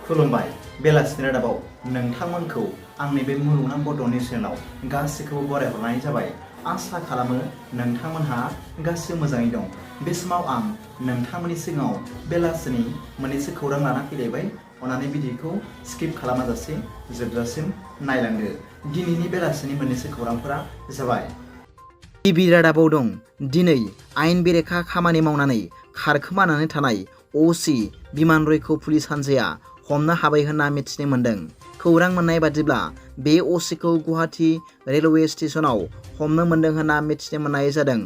खुलुमबाय बेलासिनि रादाबाव नोंथांमोनखौ आंनि बे मुलुगनां बड' निउस चेनेलाव गासैखौबो बरायहरनाय जाबाय। आसा खालामो नोंथांमोनहा गासैबो मोजाङै दं। बे समाव आं नोंथांमोननि सिगाङाव बेलासिनि मोननैसो खौरां लाना फैलायबाय। अन्नानै भिडिअखौ स्किप खालामाजासे जोबजासिम नायलांदो। दिनैनि बेलासिनि मोननैसो खौरांफोरा जाबाय। गिबि रादाबाव दं दिनै आयेन बेरेखा खामानि मावनानै खारखोमानानै थानाय अ.सि. बिमान रयखौ पुलिस हानजाया हमनो हाबाय होनना मिथिनो मोन्दों। खौरां मोननाय बादिब्ला बे अ.सि.खौ गुवाहाटी रेलवे स्टेशनाव हमनो मोन्दों होनना मिथिनो मोननाय जादों।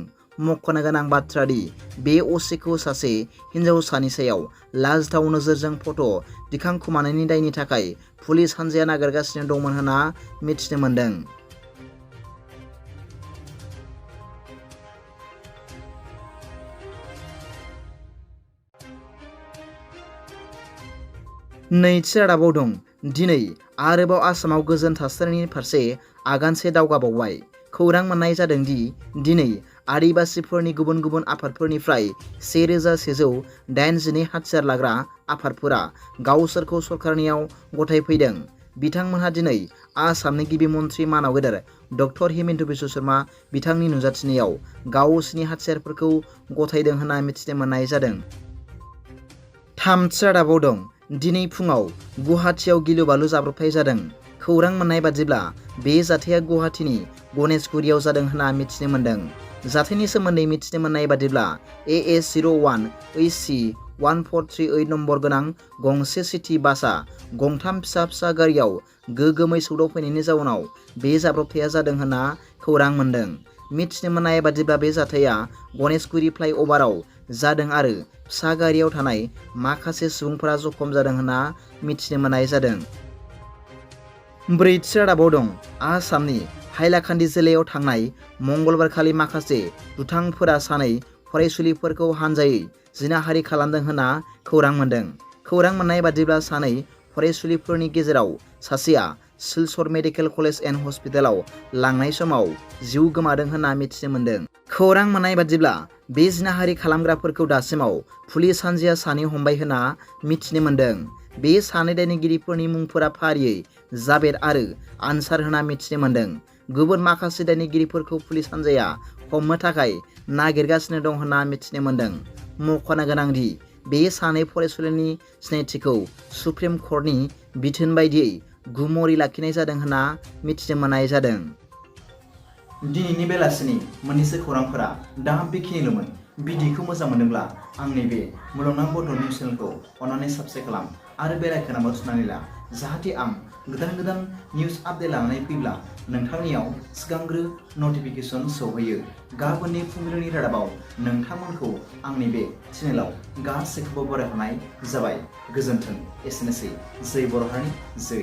मख'नो गोनां बाथ्रा दि बे अ.सि.खौ सासे हिन्जावसानि सायाव लाजिथाव नोजोरजों फट' दिखांखुमानायनि दायनि थाखाय पुलिस हानजाया नागिरगासिनो दंमोन होनना मिथिनो मोन्दों। नैथि रादाबाव दं दिनै आरोबाव आसामाव गोजोन थासारिनि फारसे आगानसे दावगाबावबाय। खौरां मोननाय जादों दि दिनै आदिबासिफोरनि गुबुन गुबुन आफादफोरनिफ्राय 1182 हाथियार लाग्रा आफादफोरा गावसोरखौ सरकारनियाव गथायफैदों। बिथांमोनहा दिनै आसामनि गिबि मन्त्रि मानाव गेदेर डक्टर हिमन्त बिश्व शर्मा बिथांनि नुजाथिनायाव गावसोरनि हाथियारफोरखौ गथायदों होनना मिथिनो मोननाय जादों। थामथि रादाबाव दं दिनै फुङाव गुवाहाटीयाव गिलु-बालु जाब्रबथाय जादों। खौरां मोननाय बादिब्ला बे जाथाया गुवाहाटीनि गणेशगुरियाव जादों होनना मिथिनो मोन्दों। जाथायनि सोमोन्दै मिथिनो मोननाय बादिब्ला AS01HC 1438 नम्बर गोनां गंसे सिटी बासआ गंथाम फिसा फिसा गारियाव गोगोमै सौदावफैनायनि जाउनाव बे जाब्रबथाया जादों होनना खौरां मोन्दों। मिथिनो मोननाय बादिब्ला बे जाथाया गणेशगुरि फ्लाइअभाराव जादों आरो फिसा गारियाव थानाय माखासे सुबुंफोरा जखम जादों होनना मिथिनो मोननाय जादों। ब्रैथि रादाबाव दं आसामनि हाइलाकान्दि जिल्लायाव थांनाय मंगलबारखालि माखासे दुथांफोरा सानै फरायसुलिफोरखौ हानजायै जिनाहारि खालामदों होनना खौरां मोन्दों। खौरां मोननाय बादिब्ला सानै फरायसुलिफोरनि गेजेराव सासेया सिलचर मेडिकेल कलेज एन्ड हस्पिटालाव लांनाय समाव जिउ गोमादों होनना मिथिनो मोन्दों। खौरां मोननाय बादिब्ला बे जिनाहारि खालामग्राफोरखौ दासिमाव पुलिस हानजाया सानै हमबाय होनना मिथिनो मोन्दों। बे सानै दायनिगिरिफोरनि मुंफोरा फारियै जाबेद आरो आनसार होनना मिथिनो मोन्दों। गुबुन माखासे दायनिगिरिफोरखौ पुलिस हानजाया हमनो थाखाय नागिरगासिनो दं होनना मिथिनो मोन्दों। मख'नो गोनांदि बे सानै फरायसुलिनि सिनायथिखौ सुप्रिम कर्टनि बिथोन बायदियै गुमरै लाखिनाय जादों होनना मिथिनो मोननाय जादों। दिनैनि बेलासिनि मोननैसो खौरांफोरा दा बेखिनिल'मोन। भिडिअखौ मोजां मोनदोंब्ला आंनि बे मुलुगनां बड' निउस चेनेलखौ अन्नानै साबस्क्राइब खालाम आरो बेल आइकनआव थुनानै ला, जाहाथे आं गोदान गोदान निउस आपडेट लानानै फैब्ला नोंथांनियाव सिगांग्रो नटिफिकेसन सौहैयो। गाबोननि फुंबिलिनि रादाबाव नोंथांमोनखौ आंनि बे चेनेलाव गासैखौबो बरायहरनाय जाबाय। गोजोन्थों। एसेनोसै। जै बर' हारि जै।